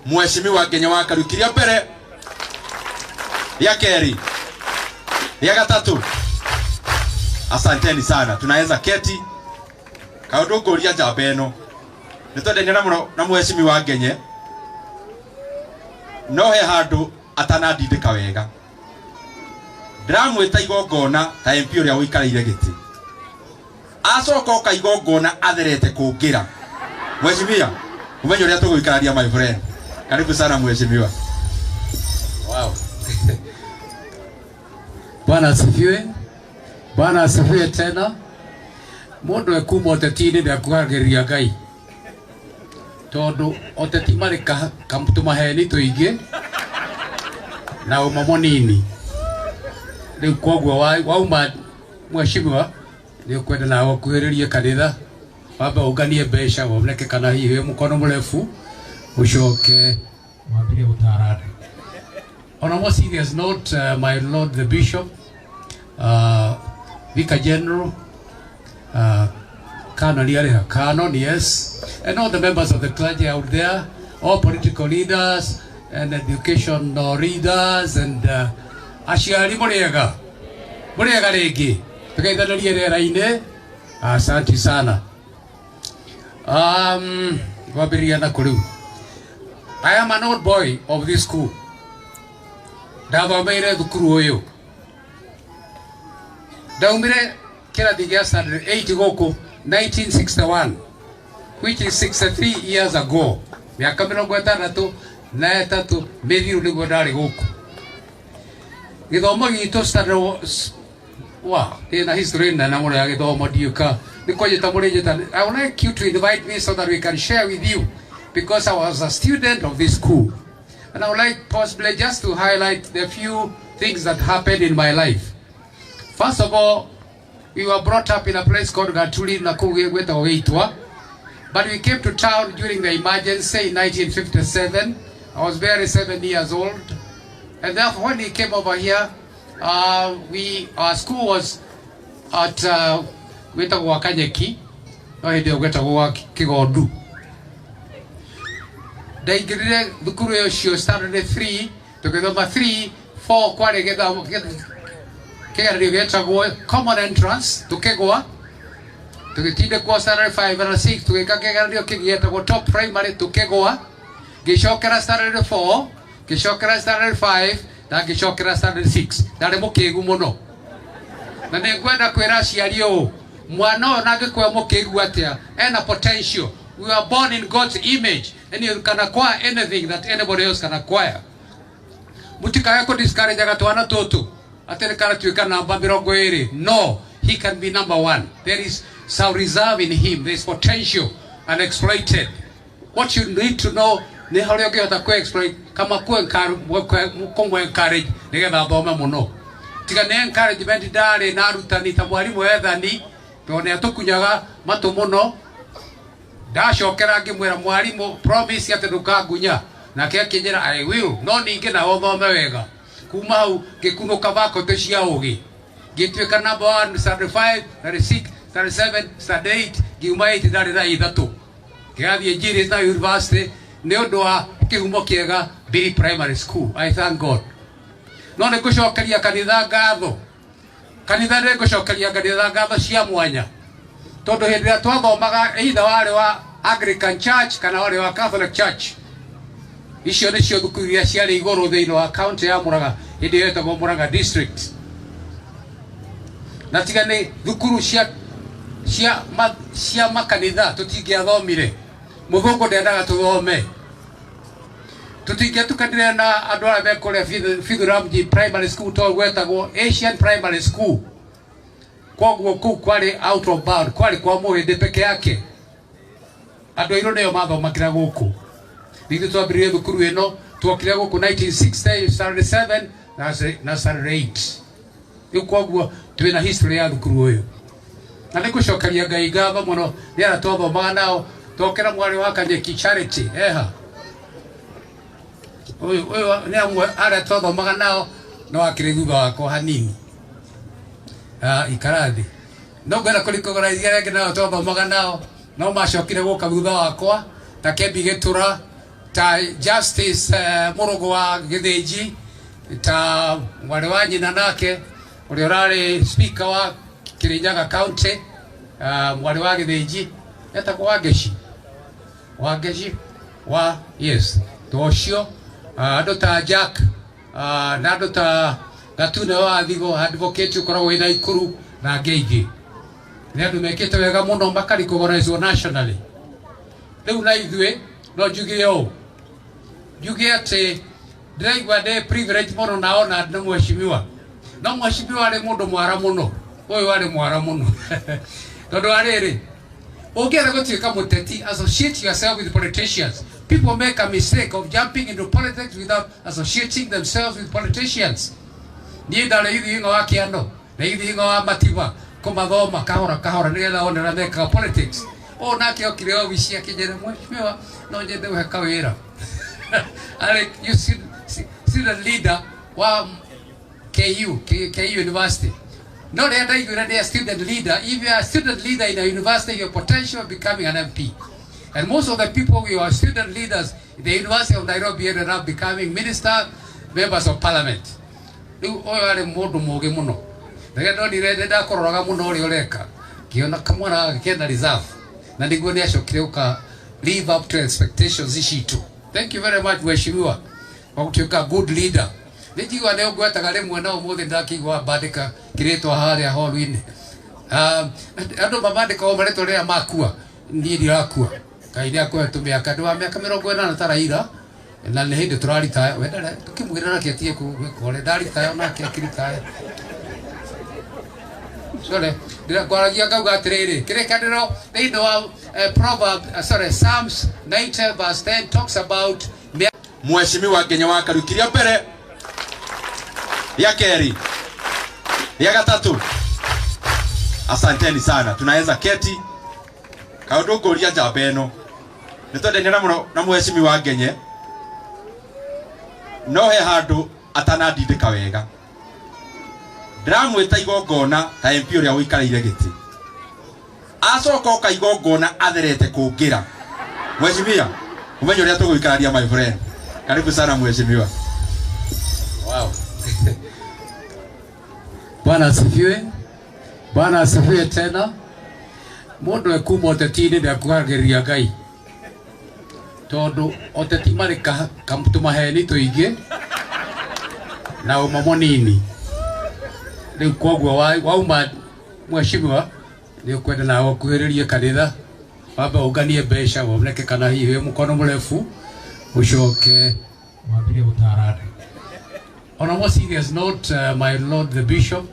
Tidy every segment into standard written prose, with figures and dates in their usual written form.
Mheshimiwa Ngenye wa Kariuki. Rĩa mbere, rĩa kerĩ, rĩa gatatũ. Asanteni sana, tunaweza keti. Kaũndũ ngũria njamba ĩno nĩ twendania na mũno na Mheshimiwa Ngenye, no he handũ atanandindĩka wega. Ndĩramwĩta igongona ta MP ũrĩa ũikarĩire gĩtĩ, acoka oka igongona atherete kũngĩra. Mheshimiwa, ũmenye ũrĩa tũgũikarania. My friend, karibu sana, mheshimiwa. Wow. Bwana asifiwe. Bwana asifiwe tena. Mundu ekuma ũteti-inĩ ndekuhagĩrĩria Ngai, tondũ ũteti marĩ tũmaheni tũingĩ na ũma mũnini. Rĩu koguo wauma, mheshimiwa, nĩ ũkwenda nawe ũkuhĩrĩrie kanitha, wambe ũnganie mbeca woneke kana hihi wĩ mũkono mũrefu, ũcoke wambĩrĩrie gũtara andũ. On a more serious note, my Lord the Bishop, Vicar General, Canon Yariha, Canon, yes, and all the members of the clergy out there, all political leaders and educational leaders and aciari, mũrĩega, mũrĩega rĩngĩ, tũgeithanarie rĩera-inĩ. Asante sana. Ngwambĩrĩria na kũrĩu. I am an old boy of this school. Ndathomeire thukuru ũyũ, ndaumire kĩrathi gĩa standard 8 gũkũ 1961, which is 63 years ago. Mĩaka 63 mĩthiru nĩguo ndarĩ gũkũ. Gĩthomo gitũ standard wa ndĩna history nene mũno ya gĩthomo. Ndiũka nĩ kwanjĩta mũrĩnjĩta. I would like you to invite me so that we can share with you, because I was a student of this school, and I would like possibly just to highlight the few things that happened in my life. First of all, we were brought up in a place called Gatuli na kũu gwĩtagwo Gĩitwa, but we came to town during the emergency in 1957. I was barely 7 years old, and therefore when we came over here, we our school was at gwĩtagwo gwa Kanyeki, no hĩndĩ ĩyo gwĩtagwo gwa Kĩgondu. Ndaingĩrire thukuru ĩyo cio standard 3, tũgĩthoma 3 4, kwarĩ gĩthomo kĩgeranio gĩetagwo common entrance, tũkĩgwa. Tũgĩtindĩkwo standard 5 na 6, tũgĩka kĩgeranio kĩngĩ gĩetagwo top primary, tũkĩgwa. Ngĩcokera standard 4, ngĩcokera standard 5 na ngĩcokera standard 6. Ndarĩ mũkĩgu mũno, na nĩ ngwenda kwĩra aciari ũũ, mwana ũyũ nangĩkorwo mũkĩgu atĩa, ena potential. We are born in God's image and you can acquire anything that anybody else can acquire. Mũtikae kũ discourage twana tũtũ atĩ nĩ karatuĩka namba 20. No, he can be number one. There is some reserve in him. There is potential unexploited. What you need to know nĩ harĩa ũngĩhota kũ exploit kama kũ encourage nĩgetha athome mũno. Tiga nĩ encouragement ndarĩ na arutani ta mwarimũ Ethani, tondũ nĩ atũkunyaga matũ mũno. Ndacokera ngĩmwĩra, "Mwarimũ, promise atĩ ndũkangunya." Nake akĩnjĩra, "I will, no ningĩ nawe ũthome wega." Kuma hau ngĩkunũka faculty cia ũgĩ, ngĩtuĩka number one standard 5, standard 6, standard 7, standard 8. Ngiuma 8 ndarĩ na ithatũ, ngĩgathiĩ Njiris na university nĩ ũndũ wa kĩhumo kĩega, Biri Primary School. I thank God. No nĩ ngũcokeria kanitha ngatho, kanitha nĩ ngũcokeria kanitha ngatho cia mwanya, tondũ hĩndĩ ĩrĩa twathomaga, either warĩ wa Anglican Church kana warĩ wa Catholic Church, icio nĩcio thukuru iria ciarĩ igũrũ thĩinĩ wa county ya Murang'a, hĩndĩ ĩyo ĩtagwo Murang'a District. Na tiga nĩ thukuru cia makanitha, tũtingĩathomire. Mũthũngũ ndendaga tũthome. Tũtingĩatukanire na andũ arĩa me kũrĩa Fithuramji Primary School, tondũ gwetagwo Asian Primary School. Koguo kũu kwarĩ out of bound, kwarĩ kwa mũhĩndĩ peke yake. Andũ airũ nĩo mathomakĩra gũkũ. Ithuĩ twambĩrĩrie thukuru ĩno, twokire gũkũ 1960, standard 7 na standard 8. Rĩu koguo twĩna history ya thukuru ũyũ, na nĩ ngũcokeria Ngai ngatho mũno nĩ arĩa twathomaga nao. Tokera mwarĩ wa Kanyeki Charity eha, ũyũ ũyũ nĩ amwe arĩa twathomaga nao, no akĩrĩ thutha wakwa hanini. Ah, ikara thĩ. No ngwenda kũrikogoraicia arĩa angĩ nao twathomaga nao, no macokire gũka thutha wakwa, ta Kembi Gĩtũra. Ta Justice Mũrũgũ wa Gĩthĩnji, ta mwarĩ wa nyina nake ũrĩa ũrarĩ speaker wa Kirinyaga County, mwarĩ wa Gĩthĩnji etagwo Wangeci, Wangeci wa, yes, ta ũcio, andũ ta Jack, na andũ ta Gatune wa Thigo, advocate ũkoragwo wĩ Naikuru, na angĩ aingĩ. Nĩ andũ mekĩte wega mũno, makarecognizewo nationally. Rĩu na ithuĩ no njuge ũũ, njuge atĩ ndĩraigua ndĩ privilege mũno na ona nĩ mheshimiwa, no mheshimiwa arĩ mũndũ mwara mũno, ũyũ arĩ mwara mũno, tondũ wa rĩrĩ, ũngĩenda gũtuĩka mũteti, associate yourself with politicians. People make a mistake of jumping into politics without associating themselves with politicians. Niĩ ndarĩ ithiingo wa kĩano na ithiingo wa matiba kũmathoma kahora kahora nĩgetha one ũrĩa mekaga politics. Ũũ nake okire obici akĩnjĩra, "Mheshimiwa, no nyende ũhe kawĩra." Arĩ you student leader wa KU, KU University. No rĩrĩa ndaiguire nĩ a student leader, if you are a student leader in a university, you have potential of becoming an MP. And most of the people who are student leaders in the University of Nairobi ended up becoming minister, members of parliament. Rĩu ũyũ arĩ mũndũ mũũgĩ mũno. Rĩrĩa ndonire, nĩ ndakũroraga mũno ũrĩa ũreka, ngĩona kamwana gaka kena reserve, na nĩguo nĩ acokire gũka live up to expectations citũ. Thank you very much, mheshimiwa, kwa gũtuĩka good leader. Nĩ njigua nĩ ũngwetaga rĩmwe, na ũmũthĩ ndakĩigua bandĩka kĩrĩtwa harĩa hall-inĩ. Andũ mamandĩkagwo marĩtwa rĩrĩa makua, niĩ ndirakua. Ngai nĩ akũhe tũmĩaka, ndĩ wa mĩaka 80 ta Raila, na nĩ hĩndĩ tũraritaya. We ndarĩ tũkĩmwĩra nake atige gwĩka ũrĩa ndaritaya, onake akĩritaya. Sorry, ndĩrakwaragia ngauga atĩrĩrĩ, kĩrĩkanĩro thĩinĩ wa Proverb, sorry, Psalms 90 verse 10 talks about Mheshimiwa Ngenye wa Kariuki, rĩa mbere, rĩa kerĩ, rĩa gatatũ. Asanteni sana, tunaweza keti. Kaũndũ ngũria njamba ĩno, nĩ twendania na mũno na mheshimiwa Ngenye, no he handũ atanandindĩka wega. Ndĩramwĩta igongona ta MP ũrĩa ũikarĩire gĩtĩ, acoka oka igongona atherete kũngĩra. Mheshimiwa, ũmenye ũrĩa tũgũikarania. My friend, karibu sana, mheshimiwa. Wow. Bwana asifiwe. Bwana asifiwe tena. Mũndũ ekuma ũteti-inĩ ndekuhagĩrĩria Ngai, tondũ ũteti marĩ tũmaheni tũingĩ na ũma mũnini. Rĩu koguo wauma, mheshimiwa, nĩ ũkwenda nawe ũkuhĩrĩrie kanitha, wambe ũnganie mbeca, woneke kana hihi wĩ mũkono mũrefu, ũcoke wambĩrĩrie gũtara andũ. On a more serious note, my Lord the Bishop,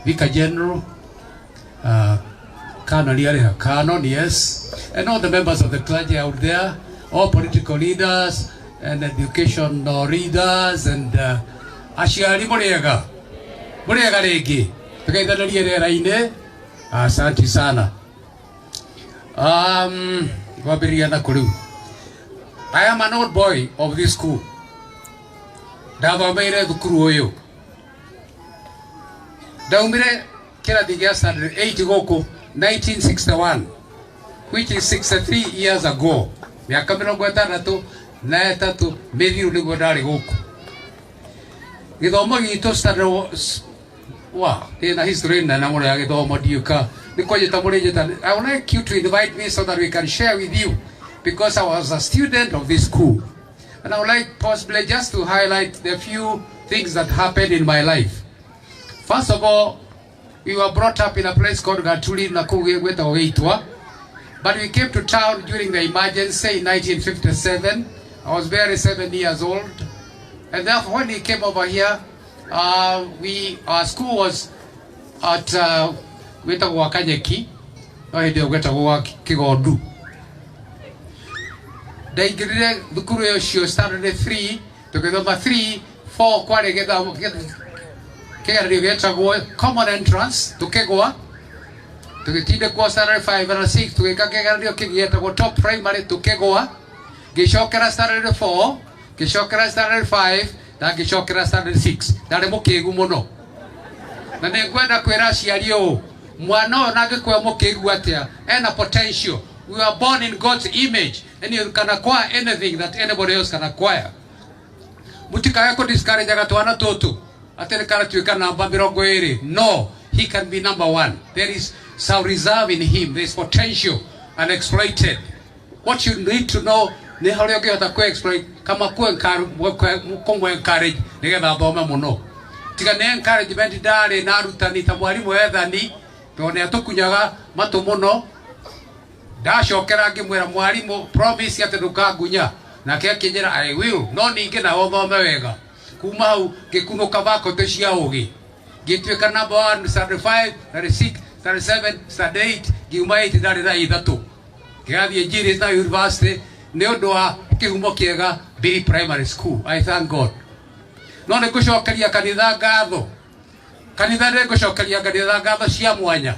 Vicar General, Canon Yariha, Canon, yes, and all the members of the clergy out there, all political leaders and educational leaders, and aciari, mũrĩega, mũrĩega rĩngĩ, tũgeithanarie rĩera-inĩ. Asante sana. Ngwambĩrĩria na kũ rĩu. I am an old boy of this school. Ndathomeire thukuru ũyũ, ndaumire kĩrathi gĩa standard 8 gũkũ 1961, which is 63 years ago. Mĩaka 63 mĩthiru nĩguo ndarĩ gũkũ. Gĩthomo gitũ standard wa ndĩna history nene mũno ya gĩthomo. Ndiũka nĩ kũnjĩta mũrĩnjĩta. I would like you to invite me so that we can share with you, because I was a student of this school, and I would like possibly just to highlight the few things that happened in my life. First of all, we were brought up in a place called Gatuli, na kũu gwĩtagwo Gĩitwa, but we came to town during the emergency in 1957. I was barely 7 years old, and therefore when we came over here, we our school was at gwĩtagwo gwa Kanyeki, no hĩndĩ ĩyo gwĩtagwo gwa Kĩgondu. Ndaingĩrire thukuru ĩyo cio standard 3, tũgĩthoma 3 4, kwarĩ gĩthomo kĩgeranio gĩetagwo common entrance, tũkĩgwa. Tũgĩtindĩkwo standard 5 na 6, tũgĩka kĩgeranio kĩngĩ gĩetagwo top primary, tũkĩgwa. Ngĩcokera standard 4, ngĩcokera standard 5, na ngĩcokera standard 6. Ndarĩ mũkĩgu mũno, na nĩ ngwenda kwĩra aciari ũũ, mwana ũyũ nangĩkũhe mũkĩgu atĩa, ena potential. We were born in God's image. And you can acquire anything that anybody else can acquire. Mutikae kũ discourage twana tũtũ atĩ nĩ karatuĩka namba 20. No, he can be number one. There is some reserve in him. There is potential unexploited. What you need to know nĩ harĩa ũngĩhota kũ exploit kama kũ encourage nĩgetha athome mũno. Tiga nĩ encouragement ndarĩ na arutani ta mwarimũ ethani tondũ nĩ atũkunyaga matũ mũno. Ndacokera ngĩmwĩra mwarimũ, promise atĩ ndũkangunya, nake akĩnjĩra, "I will, no ningĩ nawe ũthome wega." Kuma hau ngĩkunũka faculty cia ũgĩ, ngĩtuĩka number 1 standard 5, standard 6, standard 7, standard 8. Ngiuma 8 ndarĩ na ithatũ, ngĩgathiĩ Njiris na university nĩ ũndũ wa kĩhumo kĩega, Biri Primary School. I thank God. No nĩ ngũcokeria kanitha ngatho, kanitha nĩ ngũcokeria kanitha ngatho cia mwanya,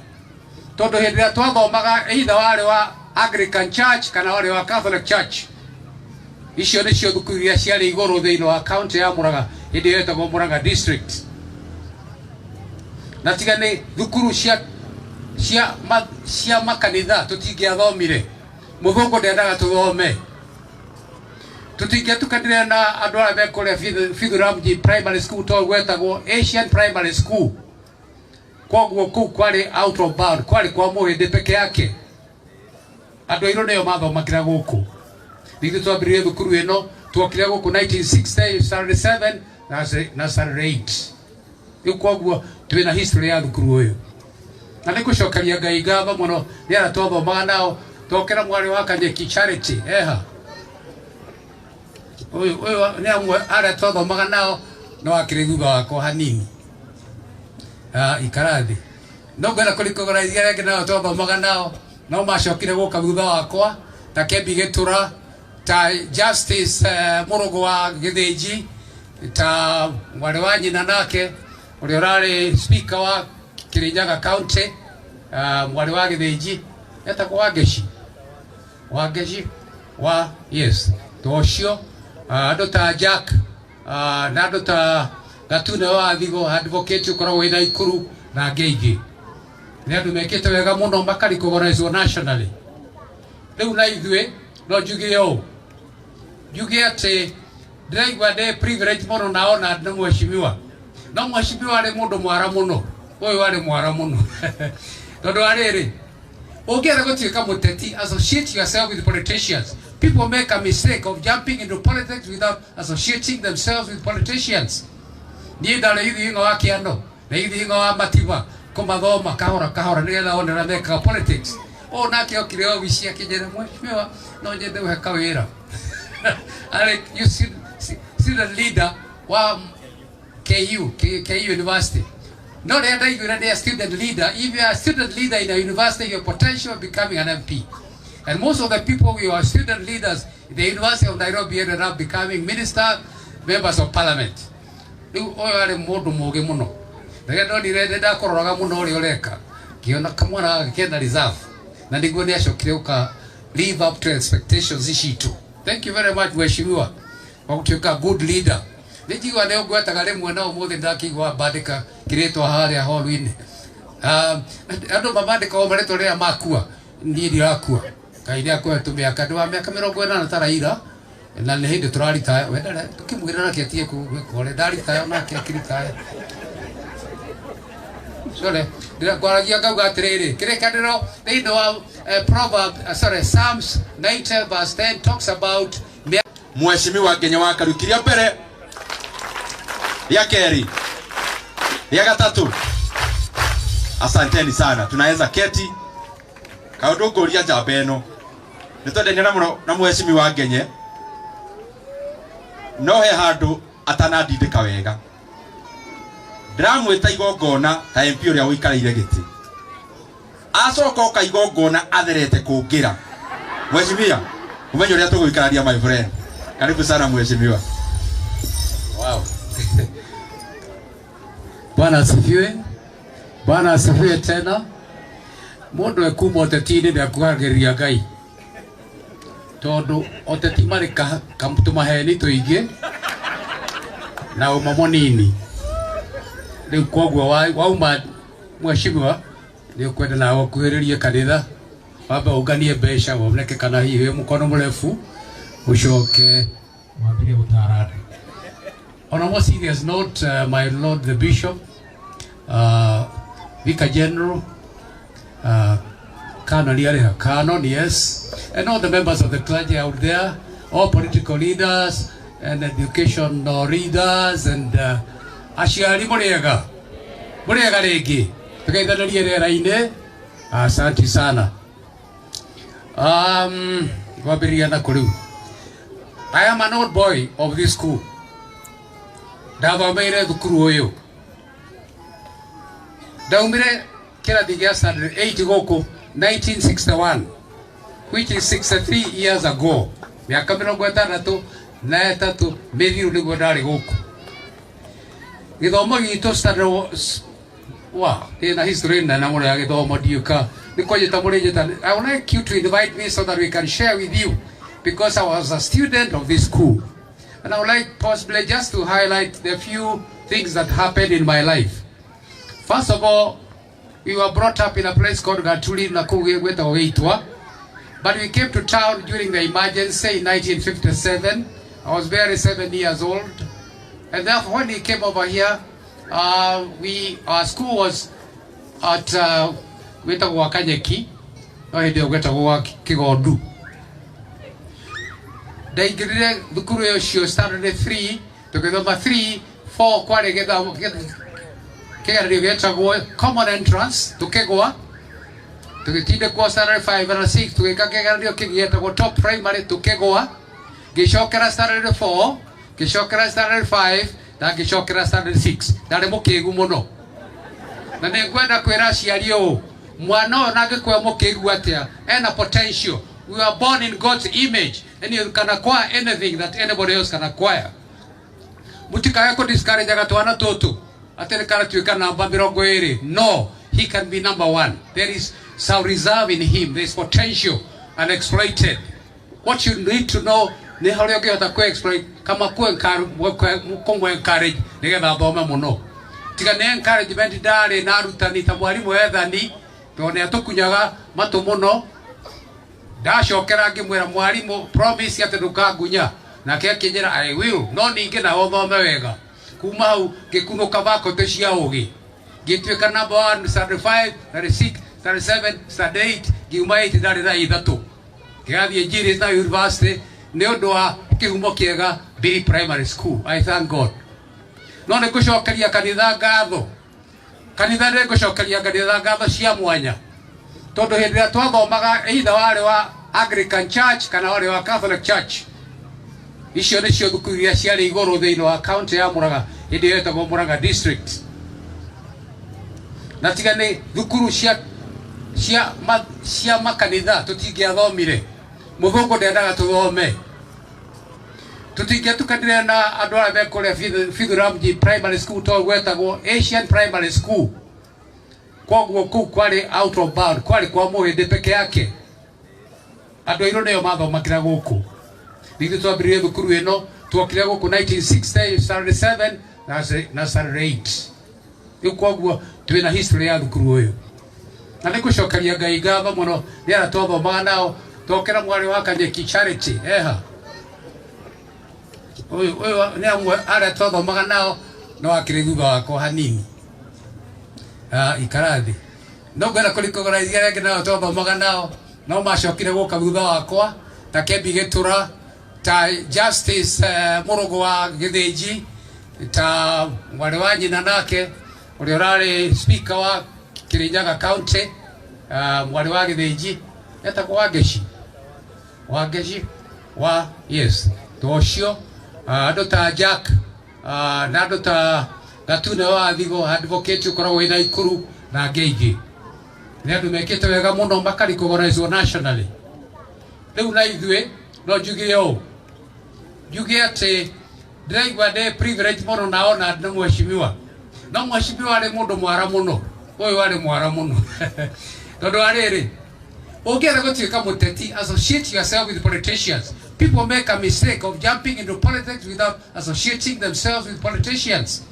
tondũ hĩndĩ ĩrĩa twathomaga, either warĩ wa Anglican Church kana warĩ wa Catholic Church, icio nĩcio thukuru iria ciarĩ igũrũ thĩinĩ wa county ya Murang'a, hĩndĩ ĩyo ĩtagwo Murang'a District. Na tiga nĩ thukuru cia makanitha, tũtingĩathomire. Mũthũngũ ndendaga tũthome. Tũtingĩatukanire na andũ arĩa mekũrĩa Fithuramji Primary School, tondũ gwetagwo Asian Primary School. Koguo kũu kwarĩ out of bound, kwarĩ kwa mũhĩndĩ peke yake. Andũ airũ nĩo mathomakĩra gũkũ. Ithuĩ twambĩrĩrie thukuru ĩno, twokire gũkũ 1960, standard 7 na standard 8. Rĩu koguo twĩna history ya thukuru ũyũ, na nĩ ngũcokeria Ngai ngatho mũno nĩ arĩa twathomaga nao. Tokera mwarĩ wa Kanyeki Charity eha, ũyũ ũyũ nĩ amwe arĩa twathomaga nao, no akĩrĩ thutha wakwa hanini. Ah, ikara thĩ. No ngwenda kũrecognize arĩa angĩ nao twathomaga nao no macokire gũka thutha wakwa, ta Kebi Gĩtura, ta Justice Mũrũgũ wa Gĩthĩnji, ta mwarĩ wa nyina nake ũrĩa ũrarĩ speaker wa Kirinyaga County, mwarĩ wa Gĩthĩnji etagwo Wangeci, Wangeci wa, yes, to ũcio, andũ ta Jack, na andũ ta Gatune wa Thigo, advocate ũkoragwo wĩ Naikuru, na angĩ aingĩ. Nĩ andũ mekĩte wega mũno, makarecognizewo nationally. Rĩu na ithuĩ no njuge ũũ, njuge atĩ ndĩraigua ndĩ privilege mũno na ona nĩ mheshimiwa. No mheshimiwa arĩ mũndũ mwara mũno, ũyũ arĩ mwara mũno, tondũ wa rĩrĩ, ũngĩenda gũtuĩka mũteti, associate yourself with politicians. People make a mistake of jumping into politics without associating themselves with politicians. Niĩ ndarĩ ithiingo wa kĩano na ithiingo wa matiba kũmathoma kahora kahora nĩgetha one ũrĩa mekaga politics. Ũũ nake okire obici akĩnjĩra, "Mheshimiwa, no nyende ũhe kawĩra." Arĩ you student leader wa KU, KU University. No rĩrĩa ndaiguire nĩ a student leader, if you are a student leader in a university, you have potential of becoming an MP. And most of the people who are student leaders in the University of Nairobi ended up becoming minister, members of parliament. Rĩu ũyũ arĩ mũndũ mũũgĩ mũno. Rĩrĩa ndonire, nĩ ndakũroraga mũno ũrĩa ũreka, ngĩona kamwana gaka kena reserve. Na nĩguo nĩ acokire gũka live up to expectations citũ. Thank you very much, mheshimiwa, kwa gũtuĩka good leader. Nĩ njigua nĩ ũngwetaga rĩmwe, na ũmũthĩ ndakĩigua bandĩka kĩrĩtwa harĩa hall-inĩ. Andũ mamandĩkagwo marĩtwa rĩrĩa makua, niĩ ndirakua. Ngai nĩ akũhe tũmĩaka, ndĩ wa mĩaka 80 ta Raila, na nĩ hĩndĩ tũraritaya. We ndarĩ tũkĩmwĩra nake atige gwĩka ũrĩa ndaritaya, onake akĩritaya. Sorry, ngwaragia ngauga atĩrĩrĩ, kĩrĩkanĩro thĩinĩ wa Proverb, sorry, Psalms 90 verse 10 talks about Mheshimiwa Ngenye wa Kariuki, rĩa mbere, rĩa kerĩ, rĩa gatatũ. Asanteni sana, tunaweza keti. Kaũndũ ngũria njamba ĩno, nĩ twendania mũno na mheshimiwa Ngenye, no he handũ atanandindĩka wega. Ndĩramwĩta igongona ta MP ũrĩa ũikarĩire gĩtĩ, acoka oka igongona atherete kũngĩra. Mheshimiwa, umenye ũrĩa tũgũikarania. My friend, karibu sana, mheshimiwa. Wow. Bwana asifiwe. Bwana asifiwe tena. Mũndũ ekuma ũteti-inĩ nĩakuhagĩrĩria Ngai, tondũ ũteti marĩ tũmaheni tũingĩ na ũma mũnini. Rĩu koguo wauma mheshimiwa, nĩ ũkwenda nawe ũkuhĩrĩrie kanitha. Wambe ũnganie mbeca woneke kana hihi wĩ mũkono mũrefu, ũcoke wambĩrĩrie gũtara andũ. On a more serious note, my lord the bishop, vicar general, Canon Yareka, Canon, yes, and all the members of the clergy out there, all political leaders and educational leaders and aciari, mũrĩega, mũrĩega rĩngĩ, tũgeithanarie rĩera-inĩ. Asante sana. Ngwambĩrĩria na kũrĩu. I am an old boy of this school. Ndathomeire thukuru ũyũ, ndaumire kĩrathi gĩa standard 8 gũkũ 1961, which is 63 years ago. Mĩaka 63 mĩthiru nĩguo ndarĩ gũkũ. Gĩthomo gitũ standard wa ndĩna history nene mũno ya gĩthomo. Ndiũka nĩ kwanjĩta mũrĩnjĩta. I would like you to invite me so that we can share with you, because I was a student of this school and I would like possibly just to highlight the few things that happened in my life. First of all, we were brought up in a place called Gatuli na kũu gwĩtagwo Gĩitwa, but we came to town during the emergency in 1957. I was barely 7 years old, and therefore when we came over here, we our school was at gwĩtagwo gwa Kanyeki, no hĩndĩ ĩyo gwĩtagwo gwa Kĩgondu. Ndaingĩrire thukuru ũcio standard 3, tũgĩthoma 3 4, kwarĩ gĩthomo kĩgeranio gĩetagwo common entrance, tũkĩgwa. Tũgĩtindĩkwo standard 5 na 6, tũgĩka kĩgeranio kĩngĩ gĩetagwo top primary, tũkĩgwa. Ngĩcokera standard 4, ngĩcokera standard 5 na ngĩcokera standard 6. Ndarĩ mũkĩgu mũno, na nĩ ngwenda kwĩra aciari ũũ, mwana ũyũ nangĩkũhe mũkĩgu atĩa, ena potential. We are born in God's image and you can acquire anything that anybody else can acquire. Mũtikae kũ discourage twana tũtũ atĩ nĩ karatuĩka namba 20. No, he can be number one. There is some reserve in him. There is potential unexploited. What you need to know nĩ harĩa ũngĩhota kũ exploit kama kũ encourage nĩgetha athome mũno. Tiga nĩ encouragement ndarĩ na arutani ta mwarimũ Ethani, tondũ nĩ atũkunyaga matũ mũno. Ndacokera ngĩmwĩra, "Mwarimũ, promise atĩ ndũkangunya." Nake akĩnjĩra, "I will, no ningĩ nawe ũthome wega." Kuma hau ngĩkunũka faculty cia ũgĩ, ngĩtuĩka number one standard 5, standard 6, standard 7, standard 8. Ngiuma 8 ndarĩ na ithatũ, ngĩgathiĩ Njiris na university nĩ ũndũ wa kĩhumo kĩega, Biri Primary School. I thank God. No nĩ ngũcokeria kanitha ngatho, kanitha, nĩ ngũcokeria kanitha ngatho cia mwanya, tondũ hĩndĩ ĩrĩa twathomaga, either warĩ wa Anglican Church kana warĩ wa Catholic Church, icio nĩcio thukuru iria ciarĩ igũrũ thĩinĩ wa county ya Murang'a, hĩndĩ ĩyo ĩtagwo Murang'a District. Na tiga nĩ thukuru cia makanitha, tũtingĩathomire. Mũthũngũ ndendaga tũthome. Tũtingĩatukanire na andũ arĩa me kũrĩa Fithuramji Primary School, tondũ gwetagwo Asian Primary School. Koguo kũu kwarĩ out of bound, kwarĩ kwa mũhĩndĩ peke yake. Andũ airũ nĩo mathomakĩra gũkũ. Ithuĩ twambĩrĩrie thukuru ĩno, twokire gũkũ 1960, standard 7 na standard 8. Rĩu koguo twĩna history ya thukuru ũyũ, na nĩ ngũcokeria Ngai ngatho mũno nĩ arĩa twathomaga nao. Tokera mwarĩ wa Kanyeki Charity eha, ũyũ ũyũ nĩ amwe arĩa twathomaga nao, no akĩrĩ thutha wakwa hanini. Ah, ikara thĩ. No ngwenda kũrecognize arĩa angĩ nao twathomaga nao no macokire gũka thutha wakwa, ta Kebi Gĩtura, ta Justice Mũrũgũ wa Gĩthĩnji, ta mwarĩ wa nyina nake ũrĩa ũrarĩ speaker wa Kirinyaga County, mwarĩ wa Gĩthĩnji etagwo Wangeci, Wangeci wa, yes, to ũcio, andũ ta Jack, na andũ ta Gatune wa Thigo, advocate ũkoragwo wĩ Naikuru, na angĩ aingĩ. Nĩ andũ mekĩte wega mũno, makarecognizewo nationally. Rĩu na ithuĩ no njuge ũũ, njuge atĩ ndĩraigua ndĩ privilege mũno na ona nĩ mheshimiwa. No mheshimiwa arĩ mũndũ mwara mũno, ũyũ arĩ mwara mũno, tondũ wa rĩrĩ, ũngĩenda gũtuĩka mũteti, associate yourself with politicians. People make a mistake of jumping into politics without associating themselves with politicians.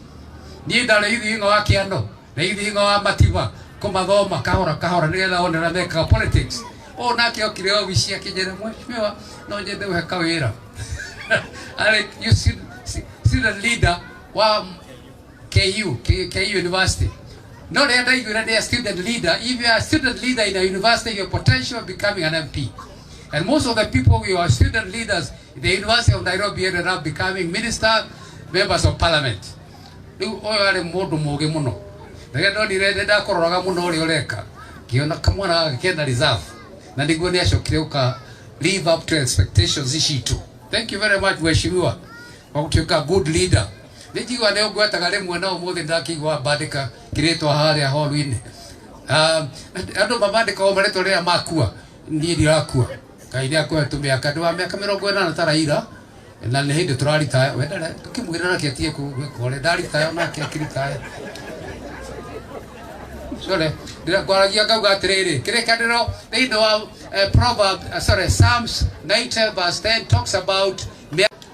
Niĩ ndarĩ ithiingo wa kĩano na ithiingo wa matiba, kũmathoma kahora kahora nĩgetha one ũrĩa mekaga politics. Ũyũ nake okire obici akĩnjĩra, "Mheshimiwa, no nyende ũhe kawĩra." Arĩ student leader wa KU, KU University. No rĩrĩa ndaiguire nĩ a student leader, if you are a student leader in a university, you have potential of becoming an MP. And most of the people who are student leaders in the University of Nairobi ended up becoming minister, members of parliament. Rĩu ũyũ arĩ mũndũ mũũgĩ mũno. Rĩrĩa ndonire nĩ ndakũroraga mũno ũrĩa ũreka, ngĩona kamwana gaka kena reserve. Na nĩguo nĩ acokire gũka live up to expectations citũ. Thank you very much, mheshimiwa, kwa gũtuĩka good leader. Nĩ njigua nĩ ũngwetaga rĩmwe na ũmũthĩ ndakĩigua bandĩka kĩrĩtwa harĩa hall-inĩ. Andũ mamandĩkagwo marĩtwa rĩrĩa makua, niĩ ndirakua. Ngai nĩ akũhe tũmĩaka, ndĩ wa mĩaka 80 taraira, na nĩ hĩndĩ tũraritaya. We ndarĩ, tũkĩmwĩra nake atige gwĩka ũrĩa ndaritaya, onake akĩritaya. Sorry, ndĩrakwaragia ngauga atĩrĩrĩ, kĩrĩkanĩro thĩinĩ wa Proverb, sorry, Psalms 90 verse 10 talks about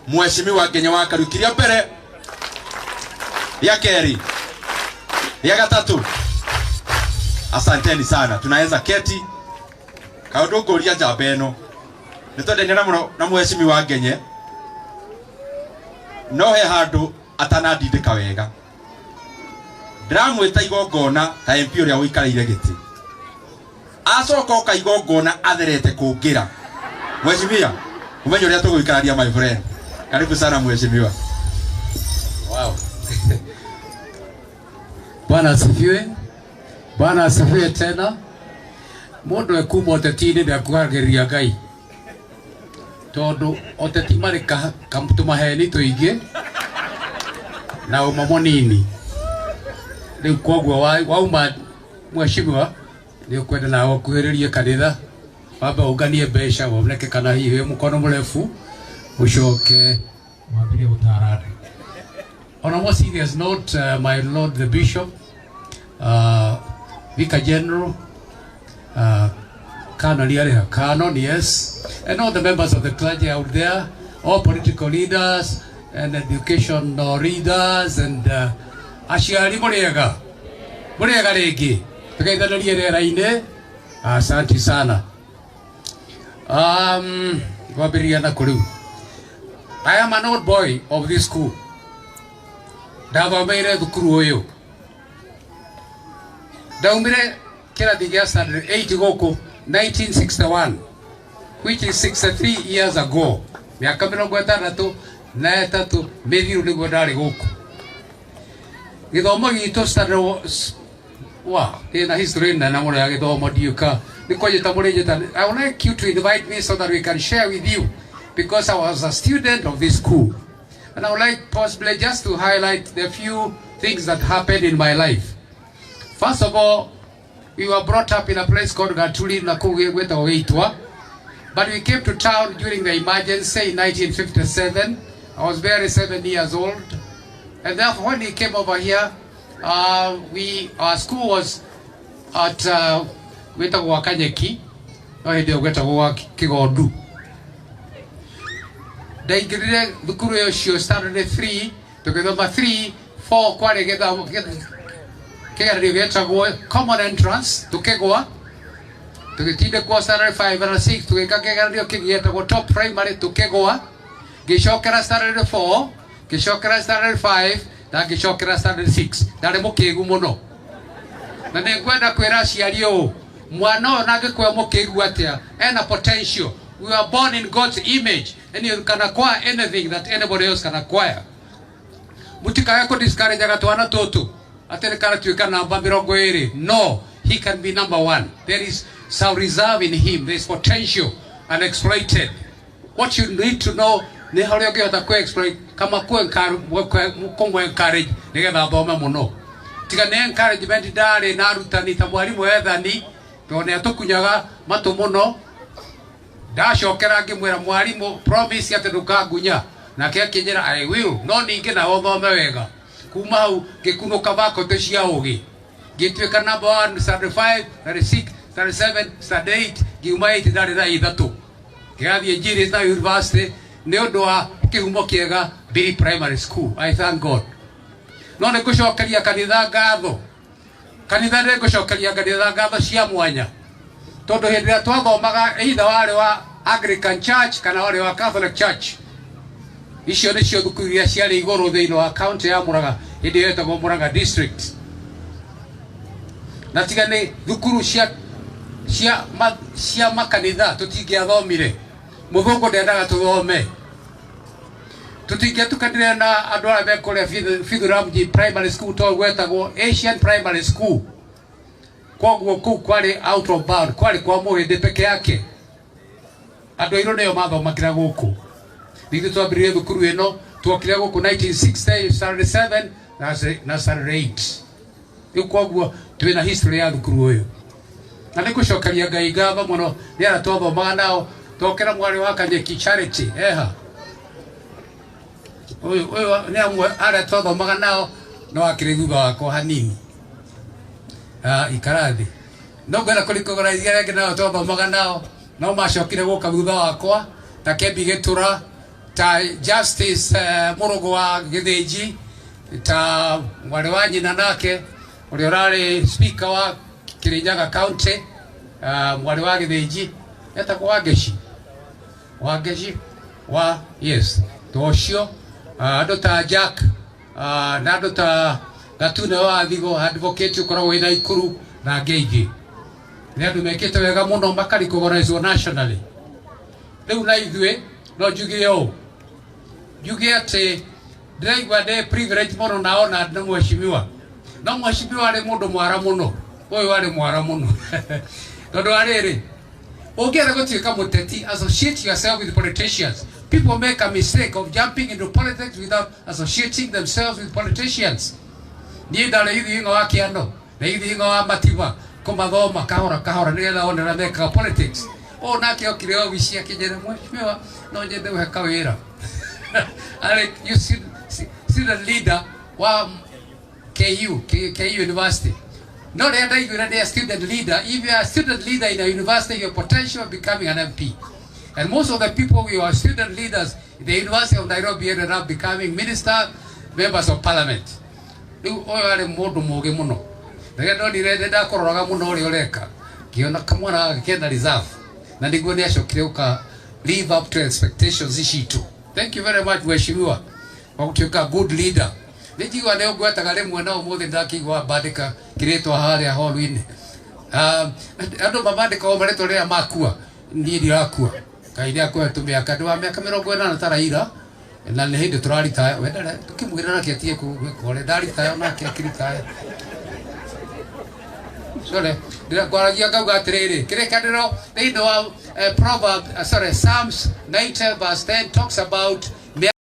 Mheshimiwa Ngenye wa Kariuki rĩa mbere, rĩa kerĩ, rĩa gatatũ. Asanteni sana, tunaweza keti. Kaũndũ ngũria njamba ĩno, nĩ twendania na mũno na Mheshimiwa Ngenye, no he handũ atanandindĩka wega. Ndĩramwĩta igongona ta MP ũrĩa ũikarĩire gĩtĩ, acoka oka igongona atherete kũngĩra. Mheshimiwa, ũmenye ũrĩa tũgũikarania, my friend. Karibu sana, mheshimiwa. Wow. Bwana asifiwe. Bwana asifiwe tena. Mũndũ ekuma ũteti-inĩ ndekuhagĩrĩria Ngai, tondũ ũteti marĩ tũmaheni tũingĩ na ũma mũnini. Rĩu koguo wauma mheshimiwa, nĩ ũkwenda nawe ũkuhĩrĩrie kanitha, wambe ũnganie mbeca woneke kana hihi wĩ mũkono mũrefu, ũcoke wambĩrĩrie gũtara andũ. On a more serious note, my Lord the Bishop, Vicar General, Canon Yariha, Canon, yes, and all the members of the clergy out there, all political leaders and educational leaders and aciari, mũrĩega, mũrĩega rĩngĩ, tũgeithanarie rĩera-inĩ. Asante sana. Ngwambĩrĩria na kũ rĩu? I am an old boy of this school. Ndathomeire thukuru ũyũ, ndaumire kĩrathi gĩa standard 8 gũkũ 1961, which is 63 years ago. Mĩaka 63 mĩthiru nĩguo ndarĩ gũkũ. Gĩthomo gitũ standard wa ndĩna history nene mũno ya gĩthomo, ndiũka nĩ kwanjĩta mũrĩnjĩta. I would like you to invite me so that we can share with you, because I was a student of this school and I would like possibly just to highlight the few things that happened in my life. First of all, we were brought up in a place called Gatuli na kũu gwĩtagwo Gĩitwa, but we came to town during the emergency in 1957. I was barely 7 years old, and therefore when we came over here, we our school was at gwĩtagwo gwa Kanyeki, no hĩndĩ ĩyo gwĩtagwo gwa Kĩgondu. Ndaingĩrire thukuru ĩyo cio standard 3, tũgĩthoma 3 4, kwarĩ gĩthomo kĩgeranio gĩetagwo common entrance, tũkĩgwa. Tũgĩtindĩkwo standard 5 na 6, tũgĩka kĩgeranio kĩngĩ gĩetagwo top primary, tũkĩgwa. Ngĩcokera standard 4, ngĩcokera standard 5 na ngĩcokera standard 6. Ndarĩ mũkĩgu mũno, na nĩ ngwenda kwĩra aciari ũũ, mwana ũyũ nangĩkorwo mũkĩgu atĩa, ena potential. We are born in God's image and you can acquire anything that anybody else can acquire. Mũtikae kũ discourage twana tũtũ atĩ nĩ karatuĩka namba 20. No, he can be number one. There is some reserve in him. There is potential unexploited. What you need to know nĩ harĩa ũngĩhota kũ exploit kama kũ encourage nĩgetha athome mũno. Tiga nĩ encouragement ndarĩ na arutani ta mwarimũ Ethani, tondũ nĩ atũkunyaga matũ mũno. Ndacokera ngĩmwĩra, "Mwarimũ, promise atĩ ndũkangunya." Nake akĩnjĩra, "I will, no ningĩ nawe ũthome wega." Kuma hau ngĩkunũka faculty cia ũgĩ, ngĩtuĩka number one standard 5, standard 6, standard 7, standard 8. Ngiuma 8 ndarĩ na ithatũ, ngĩgathiĩ Njiri na University nĩ ũndũ wa kĩhumo kĩega, Biri Primary School. I thank God. No nĩ ngũcokeria kanitha ngatho, kanitha nĩ ngũcokeria kanitha ngatho cia mwanya. Tondu hindi ĩrĩa twathomaga, either warĩ wa Anglican Church kana warĩ wa Catholic Church. Icio nĩcio thukuru iria ciarĩ igũrũ thĩinĩ wa county ya Murang'a, hĩndĩ ĩyo ĩtagwo Murang'a District. Na tiga nĩ thukuru cia makanitha, tũtingĩathomire. Mũthũngũ ndendaga tũthome. Tũtingĩatukanire na andũ arĩa me kũrĩa Fithuramji Primary School, tondũ gwetagwo Asian Primary School. Koguo kũu kwarĩ out of bound, kwarĩ kwa mũhĩndĩ peke yake. Andũ airũ nĩo mathomakĩra gũkũ. Ningĩ twambĩrĩrie thukuru ĩno, twokire gũkũ 1960, standard 7 na standard 8. Rĩu koguo twĩna history ya thukuru ũyũ, na nĩ gũcokeria Ngai ngatho mũno nĩ arĩa twathomaga nao. Tokera mwarĩ wa Kanyeki Charity eha, ũyũ nĩ amwe arĩa twathomaga nao, no akĩrĩ thutha wakwa hanini. Ah, ikara thĩ. No ngwenda kũrecognize arĩa angĩ nao twathomaga nao no macokire gũka thutha wakwa, ta Kebi Gĩtura, ta Justice Mũrũgũ wa Gĩthĩnji, ta mwarĩ wa nyina nake ũrĩa ũrarĩ speaker wa Kirinyaga County, mwarĩ wa Gĩthĩnji etagwo Wangeci, Wangeci wa, yes, ta ũcio, andũ ta Jack, na andũ ta Gatune wa Thigo, advocate ũkoragwo wĩ Naikuru, na angĩ aingĩ. Nĩ andũ mekĩte wega mũno, makarecognizewo nationally. Rĩu na ithuĩ no njuge ũũ, njuge atĩ ndĩraigua ndĩ privilege mũno na ona nĩ mheshimiwa. No mheshimiwa arĩ mũndũ mwara mũno, ũyũ arĩ mwara mũno, tondũ wa rĩrĩ, ũngĩenda gũtuĩka mũteti, associate yourself with politicians. People make a mistake of jumping into politics without associating themselves with politicians. Niĩ ndarĩ ithiingo wa kĩano na ithiingo wa matiba, kũmathoma kahora kahora nĩgetha one ũrĩa mekaga politics. Ũũ nake okire obici akĩnjĩra, "Mheshimiwa, no nyende ũhe kawĩra." Arĩ you student leader wa KU, KU University. No rĩrĩa ndaiguire nĩ a student leader, if you are a student leader in a university, you have potential of becoming an MP. And most of the people who are student leaders in the University of Nairobi ended up becoming minister, members of parliament. Rĩu ũyũ arĩ mũndũ mũũgĩ mũno. Rĩrĩa ndonire, nĩ ndakũroraga mũno ũrĩa ũreka, ngĩona kamwana gaka kena reserve. Na nĩguo nĩ acokire gũka live up to expectations citũ. Thank you very much, mheshimiwa, kwa gũtuĩka good leader. Nĩ njigua nĩ ũngwetaga rĩmwe, na ũmũthĩ ndakĩigua bandĩka kĩrĩtwa harĩa hall-inĩ. Andũ mamandĩkagwo marĩtwa rĩrĩa makua, niĩ ndirakua. Ngai nĩ akũhe tũmĩaka, ndĩ wa mĩaka 80 ta Raila, na nĩ hĩndĩ tũraritaya. We ndarĩ tũkĩmwĩra nake atige gwĩka ũrĩa ndaritaya, onake akĩritaya. Sorry, ndĩrakwaragia ngauga atĩrĩrĩ, kĩrĩkanĩro thĩinĩ wa Proverb, sorry, Psalms 90 verse 10 talks about